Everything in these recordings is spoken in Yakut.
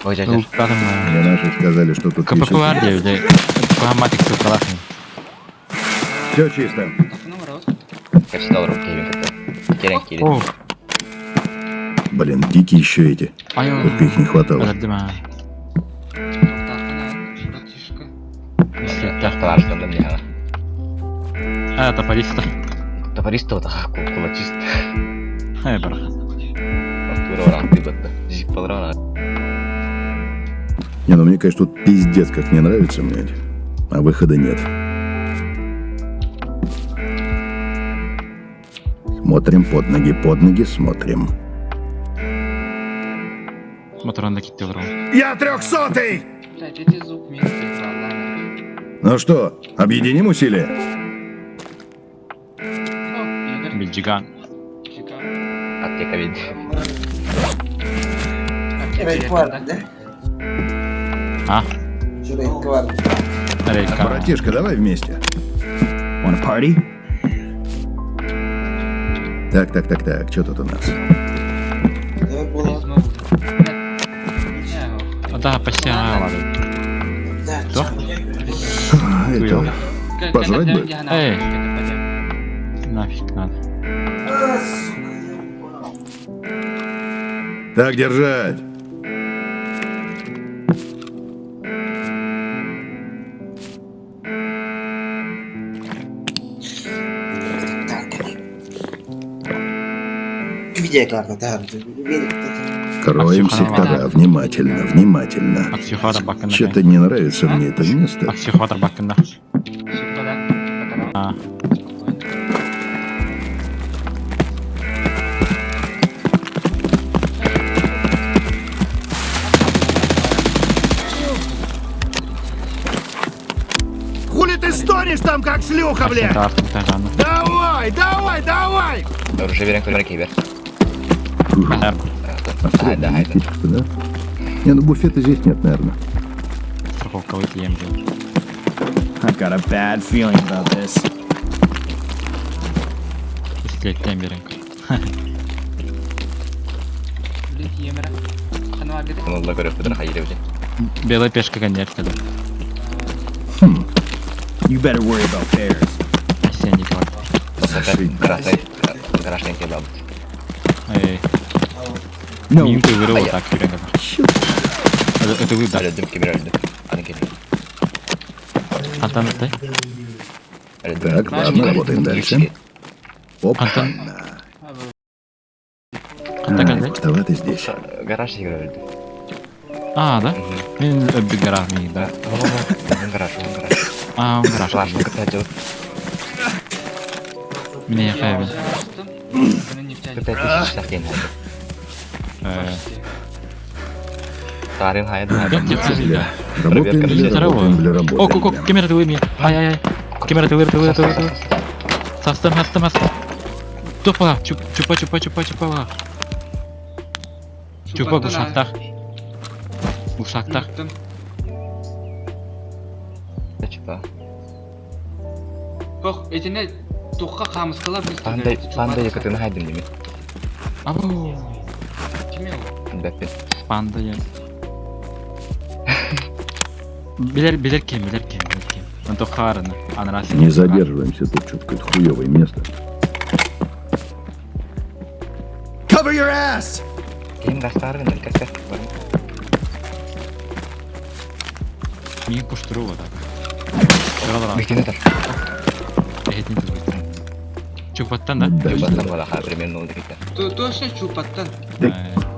Ой, дядя. Мне наши сказали, что тут КПП висит. бар диэбит. Куһамматик ссылкалаах. Все чисто. Капсидал руки как-то. Керен кирин. О, Блин, дикие еще эти. ай Только их не хватало. Өлөрдүм аа. Тахталарстан да мне. А, топориста. Топориста вот кулачист. Ай, бар. Артура оран ты Жик палрана. Не, ну мне, конечно, тут пиздец как не нравится, блядь. А выхода нет. Смотрим под ноги, под ноги смотрим. Моторон да китти олорон. Я трехсотый! Ну что, объединим усилия? Билжиган. Аптека ведь. А? Рейка. Братишка, давай вместе. Wanna party? Так, так, так, так, что тут у нас? Да, почти ладно. Что? А, это... Пожрать бы? Эй. Нафиг надо. Так держать! Кроем сектора внимательно, внимательно. Аксюхара бакында. Что-то не нравится мне это место. Аксюхара бакында. А. Хули ты стонешь там, как шлюха, Аксюхара тажаны. Давай, давай, давай! Оружие берем, көлмөр кибер. А, Да, да, да? Не, ну буфета здесь нет, наверное. Страховка выйти ем делать. I've got a bad feeling about this. Пистолеттен берем. Онла көрөп бутыр хайыр бит. Белая пешка конец когда. You better worry about bears. Осенний кварт. Красный, красный кебаб. Эй. No, Минуту вырвал А я- так, Юрий. Это, это вы, да. Öldüm кемер öldü. Аны кемер. Антон, ты? Öldüm. Так, ладно, работаем дальше. Оп. Антон. А, Антон, когда? пустовато здесь. Гараж игры öldü. А, да? Мен гараж, мен, да. Гараж, гараж. А, он гараж. Гараж, кстати, Меня я хайбен. кстати, сахтен. Тарин хайд. Бля, работаем, бля, работаем, бля, О, работаем. ко, бля. камера ты мне. Ай, ай, ай. Камера ты, ты, ты, ты. Састым, састым, састым. Тупа, чупа, чупа, чупа, чупа. Чупа, гусактах. Гусактах. Чупа. Бох, этине тухка камыскалар biz Панда, панда якытын хайдым деме. Абу. Ким ол? Бәппен. Панда я. Билер, билер кем, билер кем, билер кем. Он то харына, анрасы. Не задерживаемся тут, что-то какое-то хуевое место. cover your ass! Кем гастарын кәкә. Мин куштыру вот так. Шыралар. Битене тар. Эхетин тузбыт. Чупаттан да? Да, Чупаттан бала ха примерно ул дигән. Точно чупаттан.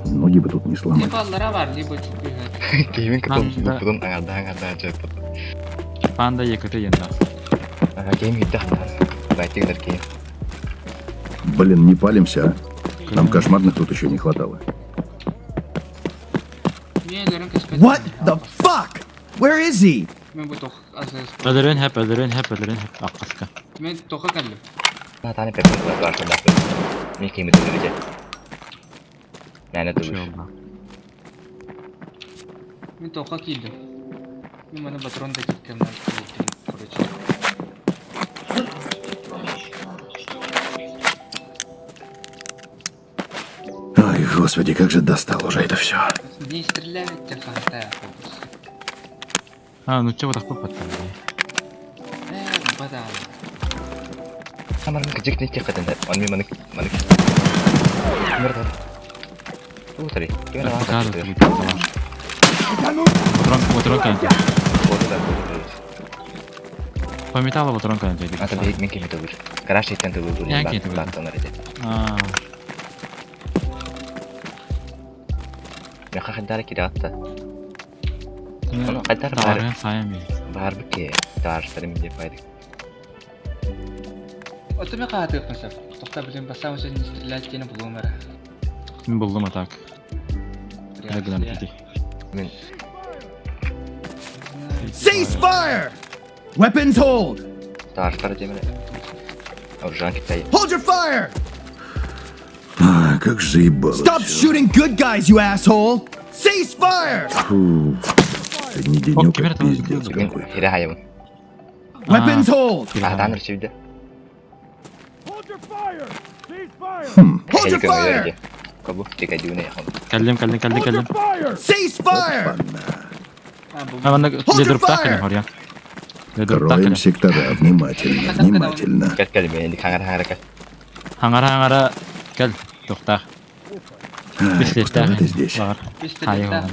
Ноги бы тут не сломать. Либо аллара бар, либо чупи. Кемин кытын Панда. бутын аңарда аңарда чыгып. Панда екіті енді. Ага, кем хитте. Байтыгдыр кем. Блин, не палимся, а? Нам кошмарных тут еще не хватало. What the fuck? Where is he? Мен бу тох азыз. Өлөрөн хәп, өлөрөн хәп, өлөрөн хәп. Аққаска. Мен тоха калдым. На таны пепен бар шунда. Мин кеме түгел. Нәне түгел. Мен тоха килдим. Мен мана патрон да кеткен короче. Ай, Господи, как же достал уже это все. Не стреляют, те хантая фокус. А, ну чего так попадали? Э, бадан. Самарны кыжык не кытында. Он ми манык манык. Мөрдө. Утри. Пока Патрон, патрон По металлу патрон Ата бейт мен кеме төгүр. Гараж иттен төгүр. Я кеме төгүр. А, Мен хахадара киратта. Ону кайдар бар. Таарыгын сайын би. Бар бike. Таарыстарым деп байдык. Ото мен хаатык масап. Тохта билим басам уже не стрелять тени булумара. Мен булдум а так. Регламент иди. Мен Cease fire! Weapons hold! таарыстар демеле. Оружан китай. Hold your fire! А, как же заебало Stop всё. shooting good guys, you asshole! Cease fire! Фу. Это не денек, кемер а там пиздец Мен какой-то. хире хайым. Weapons hold! Адан рычивде. Hold your fire! Кабу чекай дүүнэ яхан. Кэллим, кэллим, кэллим, кэллим. Cease fire! А, бу. А, манна Hold your ледруптах fire! кэлим хорьян. Ледруптах Кроем кэлим. сектора. Внимательно, внимательно. Кэл кэл мен хаңара хаңара кэл. Хаңара хаңара кэл. Тохтах. Ай, Бислеттах. пустовато здесь. Пистолет.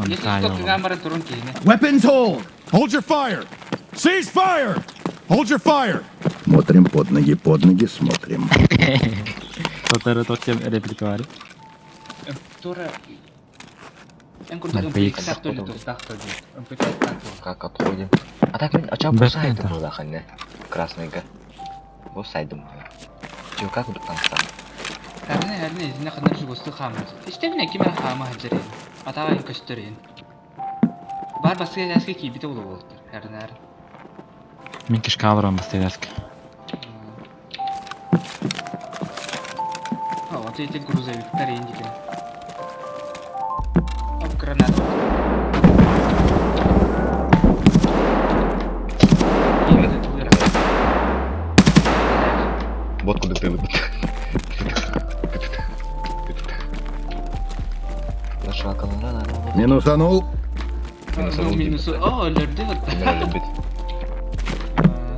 Если что, камера турун киһини. Weapons hold! Hold your fire! Cease fire! Hold your fire! Смотрим под ноги смотрим. Тотору тоттем реплика бар. Тура. Эн курдук Наркоикс. МП-5 толи тухтах толи. МП-5 так. Как отходим? А так мен ача Бэт бу сайдым это. була ханне. Красныйга. Бу сайдым. Чего как будто там там. Әрне әрне изинэ ханар жугусту хаамар. Истэбинэ кимэр хаама хаджарин. Атаға ин көстөрин. Бар баска яски кийбите улу болуптар. Әрне әр. Мен кишка алырам бастайдаск. А, вот эти грузовиктар индики. Оп, граната. Вот куда ты выпад. Минусанул. Минус. О, өлөрдү вот.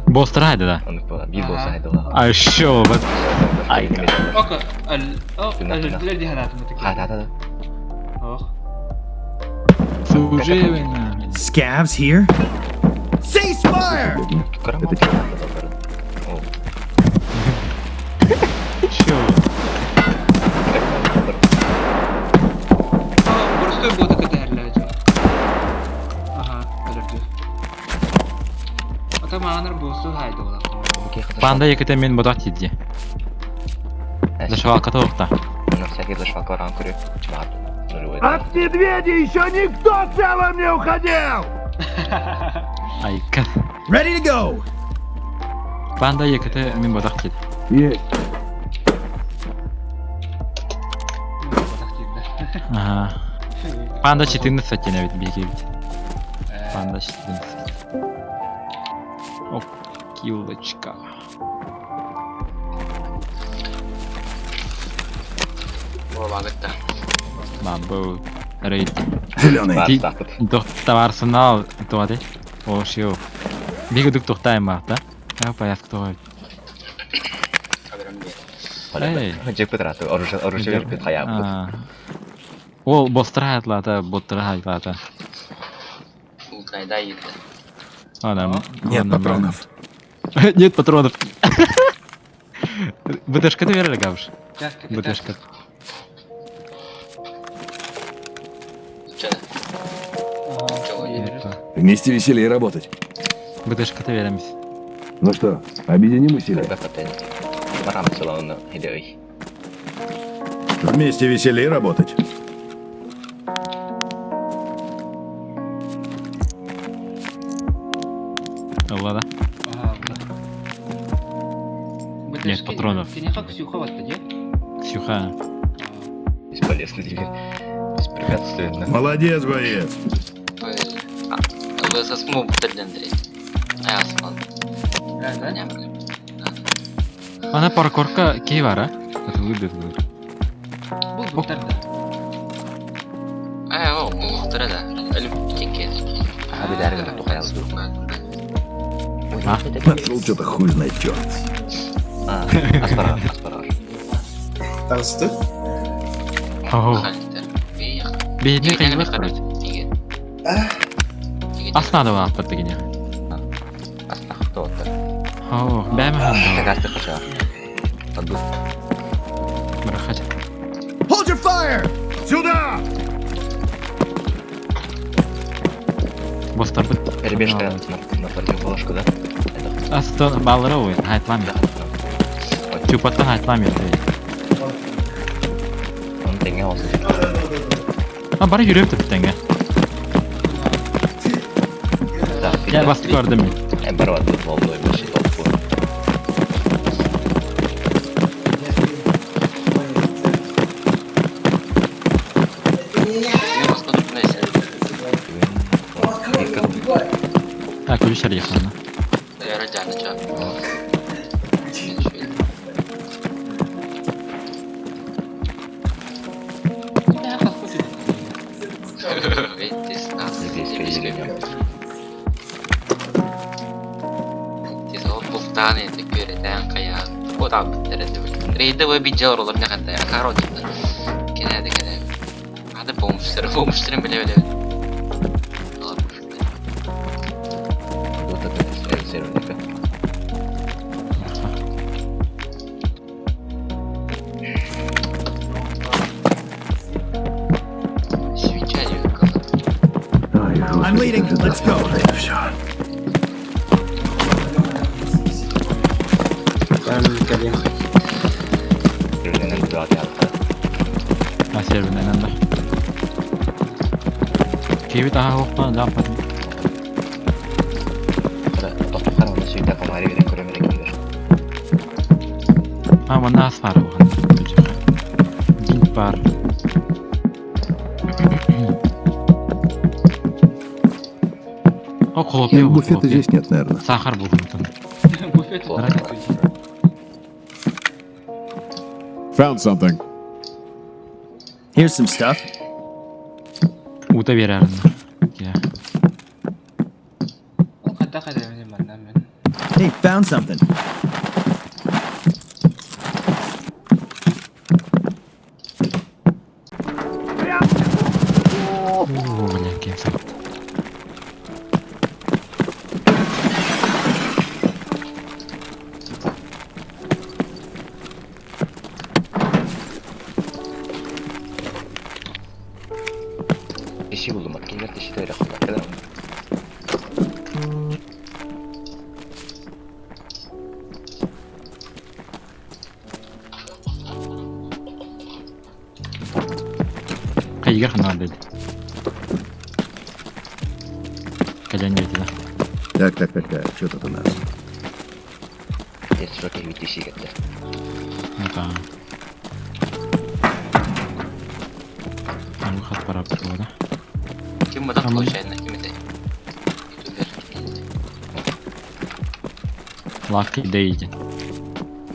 Бостер хайда да. А еще вот. Ай. Ока, ал, о, өлөрдүлөр дии ханаатым Ха, да, да, да. Ох. Служивый Scavs here? Cease fire! Это чё? Чё? О, борстой бота көтөһөрлөр. Аха, өлөрдү. Ата маанар босу хайды болар. Панда екіте мен бодақ тиді. Зашвалка тоқта. На всякий зашвалка ран курю. Чмат. Нулевой. От медведя еще никто целым не уходил! Айка. Ready to go! Панда екіте мен бодақ тиді. Есть. Ага. Панда 14 тен бит биге бит. Панда 14. О, килочка. Бамбу. Рейд. Зеленый. Бар, так. Доктор Арсенал туады. О, шио. Биге дук тоқтайм ба, да? Я пояск той. Эй. Жеп тұрады. Оружие, оружие беріп хая. Ол бостыр хайтлата, боттыр хайтлата. Ана. Нет патронов. Нет патронов. БТшка ты верили, Гавш? БТшка. Вместе веселее работать. БТшка ты веримся. Ну что, объединим усилия? Барам салон хидей. Вместе веселее работать. Алла, да? Нет патронов. Кинеха Ксюха вот где? Ксюха. Бесполезно тебе. Беспрепятственно. Молодец, боец. Ана паркорка кей бар, а? Это выйдет. Бұл Буттар да. Ээ, ол муҥуохтара да. Өлүм киккиэн. Аха билээри гына тухайал дуу. А? Нашел что-то хуй знает чё. А, аспарар, аспарар. Таҕысты. Оу. Халиттар. Биһини кайбат короче. Ас надо было аппар дегене. Астахтоттар. Оу, бәмә ханда. Тагасты кача. Таду. Бырахат. Hold your fire! Сюда! Бостар бит. Перебежка на противоположку, да? Это Астон баллары ой, хайтлам. Чупаттан хайтлам ерде. Он теңге olsun. А бары yürüyüp теппетеңге. Да, Я басты көрдүм мен. Э, бар бар волной вообще толку. А, күлүшер яхана. Вот это серверника. Ай, I'm господи, leading. как же Let's go. достало это все. Сервернен duat yaptı. А сервернен да. Кебит аха хоппа лампа. Тоқтар оны сүйді қамары берен көремелі кемдер. А, мына ас бар оған. Бинт бар. О, хлопья. Ну, буфета здесь нет, наверное. Сахар был там. Буфет. Found something. Here's some stuff. Ута берәрін. Я. Ол қайда қайда мен маннан мен. Hey, found something. О, бля, кемсің. İşi buldum bak. Kimler işi de öyle kullan. Қайгер хана деді. Кәлән деді да. Так, так, так, так, что тут у нас? Есть что кевит işi кетті. Это. Там хат барап да. Ким бадак случайно, ким это? Ютубер. Lucky day.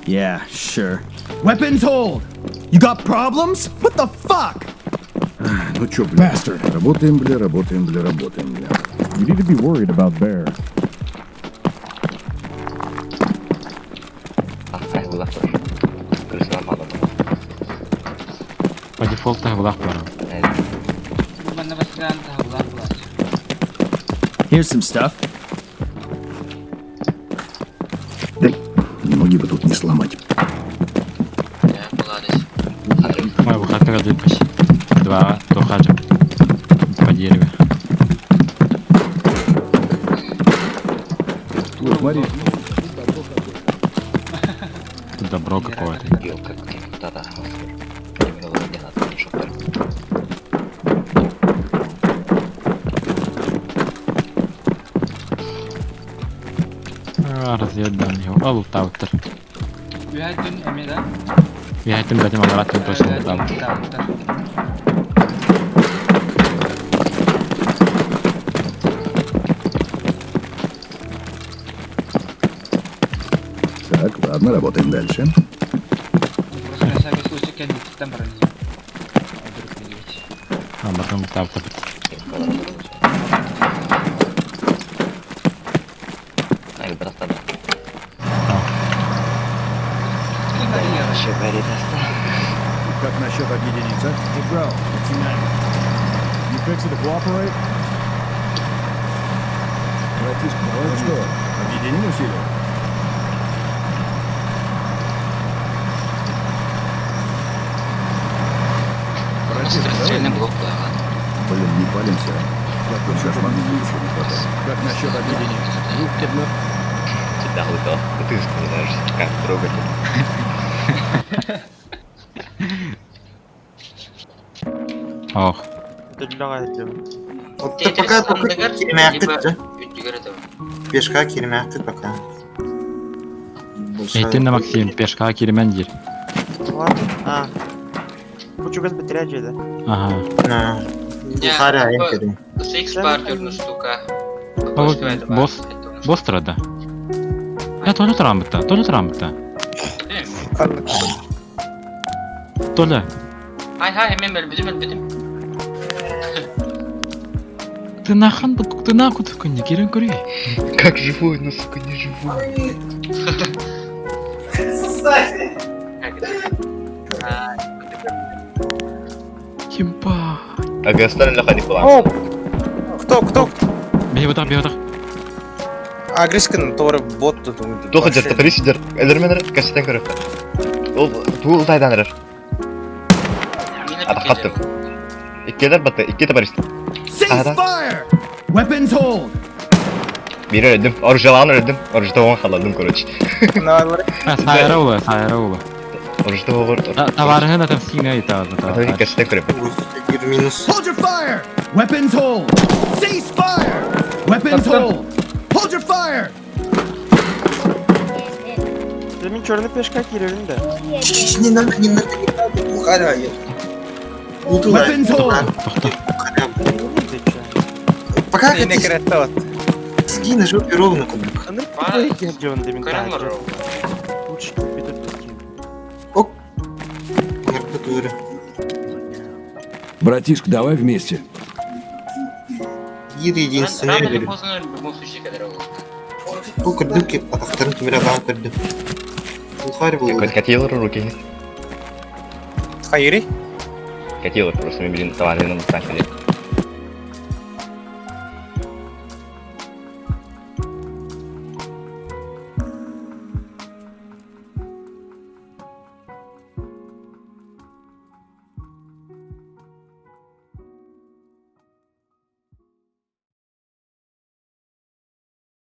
Yeah, sure. Weapons hold! You got problems? What the fuck? Ну чё, бля, Bastard. работаем, бля, работаем, бля, работаем, бля. You need to be worried about Bear. Ah, bulak var. Kırısından bağladım. По дефолту булак бар. Evet. Манна бастыган таһылар булар. Here's some stuff. Да, ноги бы тут не сломать. Я буладыс. Ой, бухатыга дыпкаш. Два тохажа. По дереву. Вот, смотри. Тут добро какое-то. Yok, да, да. Yemin ederim gene atladım şoklarım. А, Разведдан его. Ал таутер. Үһәтүн эме да. Я этим бәтем алараттым точно там. Таптар. Так, ладно, работаем дальше. Просто на всякий случай кэнниттен баран. Барытын бутаабыт. Как насчет объединиться? Hey, bro, let's unite. You fixing to cooperate? Братишка, давай ну что, объединим усилия? Братишка, давай Расстрельный вместе. блок да. Блин, не палимся, а? Как тут кошмарных тут еще не хватает. Как насчет объединиться? Тебя лыко. Ты не знаешь, как трогать. Ох. Оттон пока только киримээхпит дьэ. Үттүгэр это. Пешка киримээхпит пока. Большая- Эйтин Максим, пешка киримен дир. Ладно. А. Кучугас бэтряджи, да? Ага. На. Дихаря айын керим. Six партер штука. Босс. Босс да. Я Толя тураммыта, Толя тураммыта. Толя, Хай хай, мен өлбүтүм өлбүтүм. ты нахан ты нахуй такой не кирен кури. Как живой, но, сука, не живой. Как это? А, Ебать. Ага, остальные лоха не О! Кто, кто? Бей вот так, бей вот так. Агрискин торы бот тут. Тоха жер, тахарис жер. Элерменер, кастен көрөк. Ол тул тайданырар. мина Атахаттым. Иккелер батты, икки табарист. Cease Ага. fire! Weapons hold! Бири өлдүм, оружияларын өлдүм, оружие оған халадым, короче. А, сайра ула, сайра ула. Оружие оғыр. Товарыһын атам сиңа итаазы. Кастен көрөк. Минус. Hold your fire! Weapons hold! Cease fire! Weapons hold! Hold your fire! Мин черный пешка кирерин да. Не надо, не надо, не надо. Бухаря. Weapons hold! Пока сиди на жопе ровно кубик. Лучше купить Оп. Наркотуры. Братишка, давай вместе. Гир единственный. Рано или говорю. поздно в любом случае кадр Бу көрдүм ки атахтарын кимире баан көрдүм. Бухарь был. Катилор руки. Хайри? Катилор, просто мен блин, товарным станции.